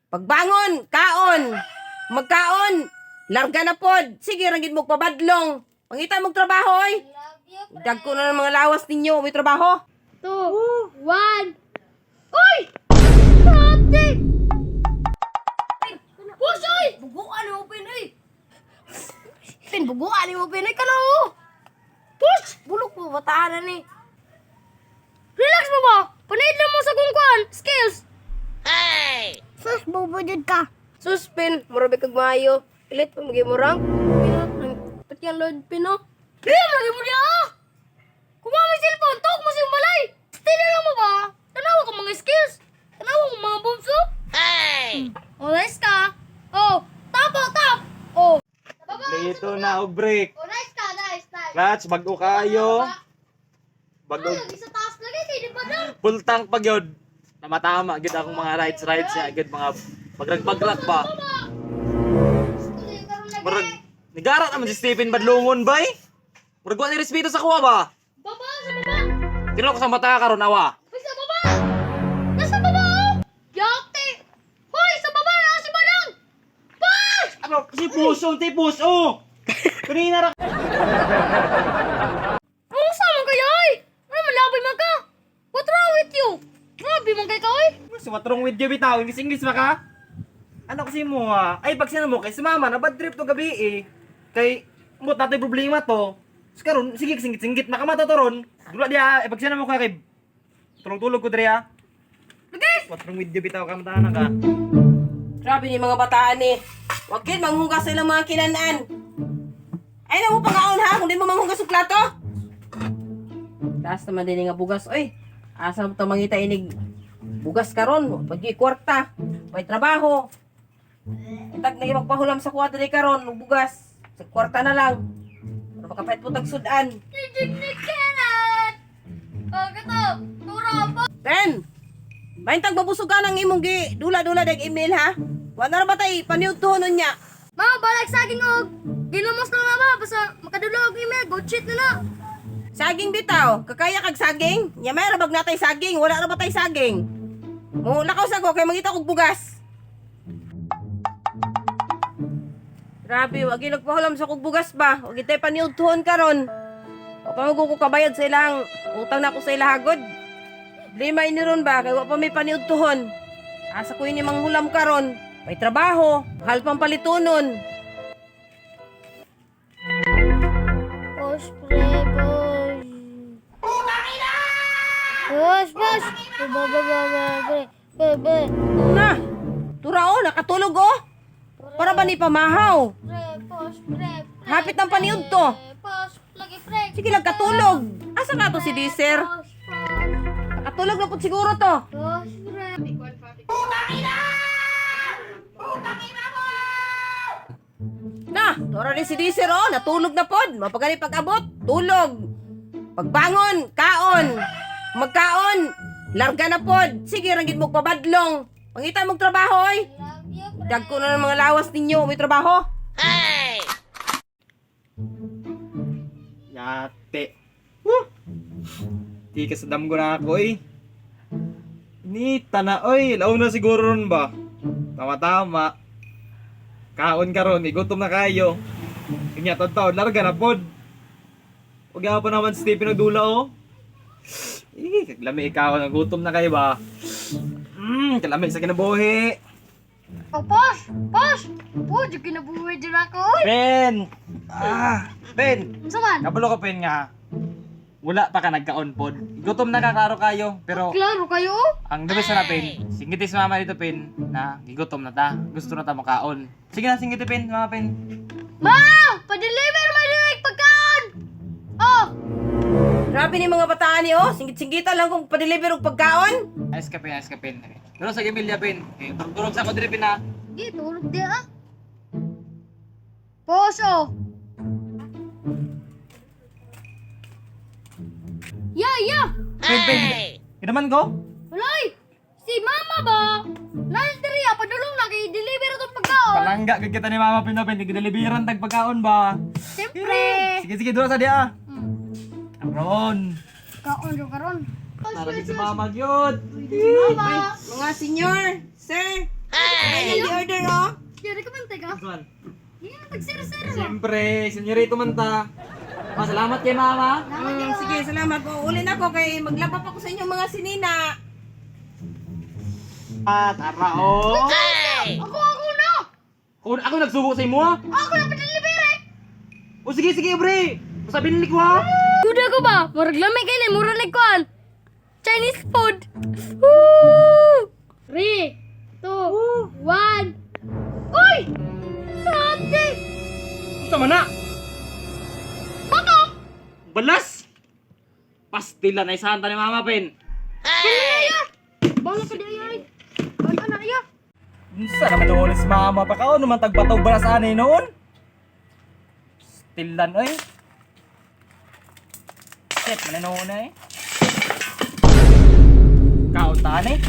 Pagbangon, kaon. Magkaon, larga na pod. Sige, ranggit mo pabadlong. Pangita mong trabaho, oy. Love you, pre. Dagko na ng mga lawas ninyo, may trabaho. 2, 1. Uy! Ate! Pusoy! Buguan mo, Pinoy! Pin, buguan mo, Pinoy ka na, oh! Push! Bulok mo, bataan na ni. Relax mo ba? Panaid lang mo sa kungkuan. Skills! Sus, bobo jud ka. Sus, Pin, murabi kag maayo. Pilit pa maging murang. Pati ang load, Pin, oh. Kaya lagi mo niya, ah! Kumuha mo yung cellphone, tawag mo siyang balay! Still na lang mo ba? Tanawa ka mga skills! Tanawa ka mga boobs, oh! Hey! Oh, nice ka! Oh, tap, oh, tap! Oh! Baba! Lito na og break. Oh, nice ka, nice, nice. Clutch, bag-o kayo. Bag-o Ay, lagi sa taas lagi, kay di ba daw? full tank pag yun. Namatama gid akong mga rides rides niya gid mga bagrag-bagrak ba. Murag nigara naman si Stephen Badlungon bay. Murag wa ni respeto sa kuha ba. Baba, sa baba! Tino ko sa mata karon awa. Hoy, sa baba! Nasa baba, oh! Yakte! Hoy, sa baba na si Badang! Push! Ano si puso, ti puso. Kanina ra Ang sama kayo, oy! Ano man, laboy man ka? What wrong with you? Grabe man kay ka, oy! So what wrong with you bitaw? English English ba ka? Ano kasi mo ah? Ay pag sino mo kay si mama na bad trip to gabi eh. Kay mot natin problema to. So, karon sige singit-singit makamata to ron. Dula dia eh pag sino mo ka kay tulog-tulog ko diri ah. Lagi! What wrong with you bitaw ka matahan ka? Grabe ni mga bataan eh. Wag yun, manghugas sa ilang mga kinanaan. Ay na mo pangaon ha, kung di mo manghugas og plato. Taas naman din nga bugas, oy. Asa mo to mangita inig bugas karon, pag kwarta, may trabaho. Itag na magpahulam sa kuha diri karon og bugas. Sa kwarta na lang. Para makapait po tag sudan. Kenneth! Oh, kato! Tura pa! Ten. Mahintag mabusugan ang imong gi dula-dula dag email ha. Wa na ra ba tay paniudtohon niya? Ma, balik saging og! Ginamos lang na ba? Basta makadula og email, go cheat na na! Saging bitaw, kakaya kag saging. Nya may rabag natay saging, wala ra ba tay saging? Mo lakaw sa ko kay mangita kog bugas. Grabe, wag nagpahulam sa kog bugas ba? Wag itay paniudtohon karon. O pa ko kabayad sa ilang utang na ako sa ilahagod. Lima ini ron ba kay wa pa may paniudtohon. Asa ko ini manghulam karon. May trabaho, mahal pang palitunon. Push, pre, push. Push, push! Ba, ba, ba, ba, pre, pre, pre. Na, tura oh, nakatulog oh. Para ba ni pamahaw? Pre, push, pre, pre. Hapit ng paniud to. Push, lagi, pre. Sige lang, katulog. Asa nga to si Diser? Push, push, Nakatulog na po siguro to. push, pre. Na, tora rin si Diser oh, natulog na pod. Mapagali pag-abot, tulog. Pagbangon, kaon. Magkaon, larga na pod. Sige, ranggit mo pabadlong. Pangita mong trabaho, oy. Love you, pre. Dagko na ng mga lawas ninyo, may trabaho. Yate. Woo! Di ka sa damgo na ako eh. Nita na oy, laom na siguro ron ba? Tama tama. Kaon karon, igutom na kayo. Inya taon larga na pod. Huwag pa naman Stephen nagdula oh. Eh, kaglami ikaw, nagutom na kayo ba? Kalami sa kinabuhi. Oh, push, push. Push, yung kinabuhi dyan ako, oy. Ben! Ah, Ben! Unsa man? Kabalo ka Ben nga. Wala pa ka nagkaon pod. Gutom na ka klaro kayo, pero Klaro kayo, oh. ang the best na Pin, singiti si mama dito Pin, na gigutom na ta. Gusto na ta makaon. Sige na, singiti Pin, mama Pin. Ma! Pa-deliver may direct pagkaon! Oh! Grabe ni mga bataan ni oh. Singit-singitan lang kung pa-deliver og pagkaon. Ayos ka Pin, ayos ka Pin. Pero sa Emilia Pin, eh, turog sa ko diri Pin ha. Di, tulog di ah. Push, oh. Yeah, yeah! Pin, Pin. Ginaman ko? Walay! Si mama ba? Nandiri ah, padulong na kay deliver itong pagkaon. Palangga gid kita ni mama Pin na Pin, gideliveran tag pagkaon ba. Siyempre! Sige sige, dula sa diya. Karon. Kaon jo karon. Tara si mama gyud. Mama! Mga senior, sir. Hey! Man. Hindi na tag-sir-sir ba? Siyempre, senyorito man ta. Ma, salamat kay mama. Sige, salamat. Uulin ako kay maglaba pa ko sa inyong mga sinina. Ah, tara oh. Ako, ako na! Ako, ako nagsubo sa imo ha. Ako na pa-deliver eh! O sige, sige, bre. Basta binili ko ha. Duda ko ba? Murag lamay kayo na, murag nagkuhan. Chinese food. Woo! 3, 2, 1. Uy! Sate! Unsa man na? Baka! Balas! Pastila na isanta ni Mama Pen. Ay! Bala ka di ay. Bala na iya. Unsa naman doon si Mama pa kaon naman tagbataw balas ani noon? Pastilan oy. Shit, man noon eh. Kaon ta ani.